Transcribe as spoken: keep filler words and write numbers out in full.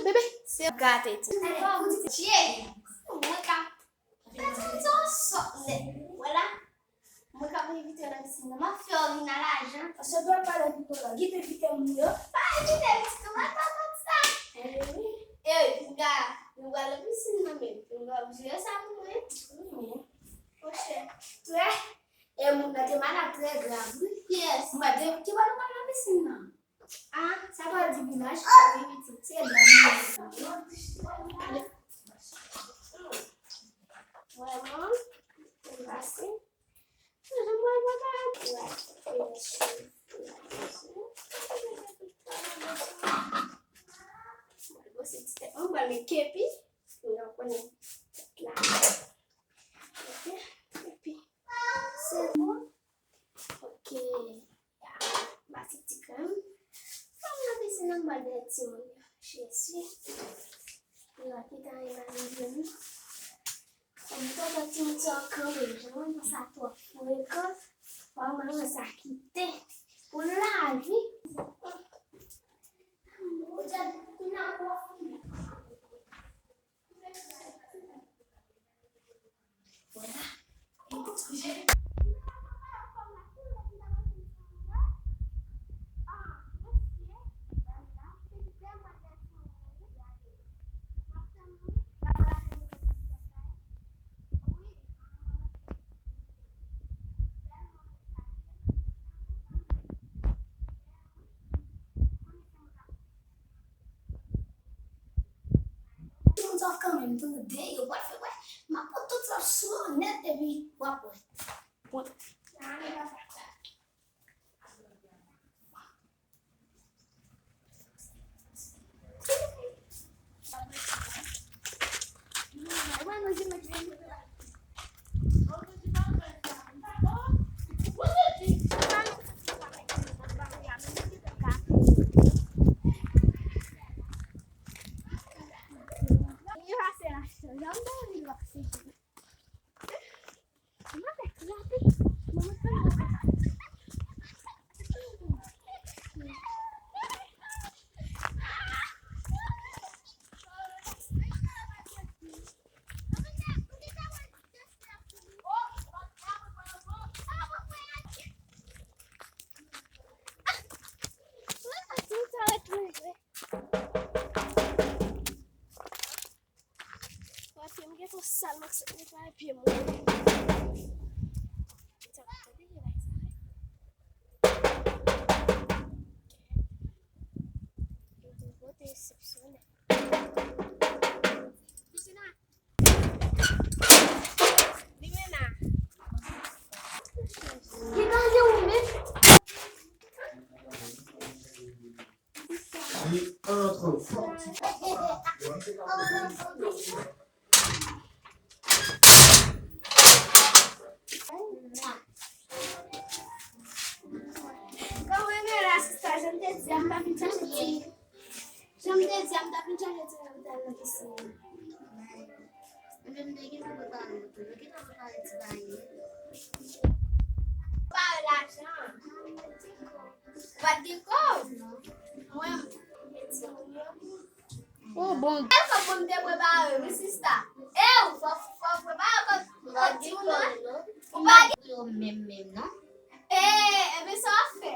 Bebe, se gate ti. Tchye, mwen ka fè ti sòt nèt. Wè la, mwen ka envite w nan pisin nan. M ap fè w vin a lajan. Paske w ap pale pou kò la. Gite envite moun yo. Pa envite pitit ou, mwen pa konn sa. Ey, pinga, nou pral nan pisin nan menm. Pinga, ou jere sa pou mwen. Monchè. Trè. E moun nan te malad trè grav, wi. Kiyès? Mwen te, ki bò nou pral nan pisin nan? Ah, sa pa di vilaj, sa gen pitit. Se la nou ye. Vrèman, se fasil. Jan mwen papa a di la. Mwen pral met kepi. Mwen konnen la. Ok. Epi, se bon. Ok. Ya, basi ti krèm. Fòm nan pisin nan, m pral dèyè timoun yo. Jezi. Yo, ki ta imajine nou. Kòm tonton timoun sa kanpe, jan mwen sa twò frekan. Fò mwen sa kite. Pou lavi. Tout sa kanmenm, tande, yo pral fè wè. M ap pran tout sa sou yo nèt epi w ap wè. Bon. Wè, pye m gen twò sal, m ap sot netwaye pye m wi. Sa va tande gen bagay sa wi. Kèt. Yo te pote eksepsyonèl. Pisina. Limena. Ki bagay ou menm? Li antre fò ti. Kòman nou ye la, sista? Jan m te di a, m t ap vin chache ti. Jan m te di a, m t ap vin chache ti nan pisin. Mwen menm, m te gentan prepare yo tou. Yo gentan prepare ti bagay yo. Prepare lajan. Ou pa t gen kòb? Mwen, mete moun yo. Oh, bon. E fò pou m te prepare, wi, sista. E ou, fò, fò w prepare kòb, kòb timoun nan. Ou pa gen. Yo menm, menm, non? E, ebyen, sa w ap fè?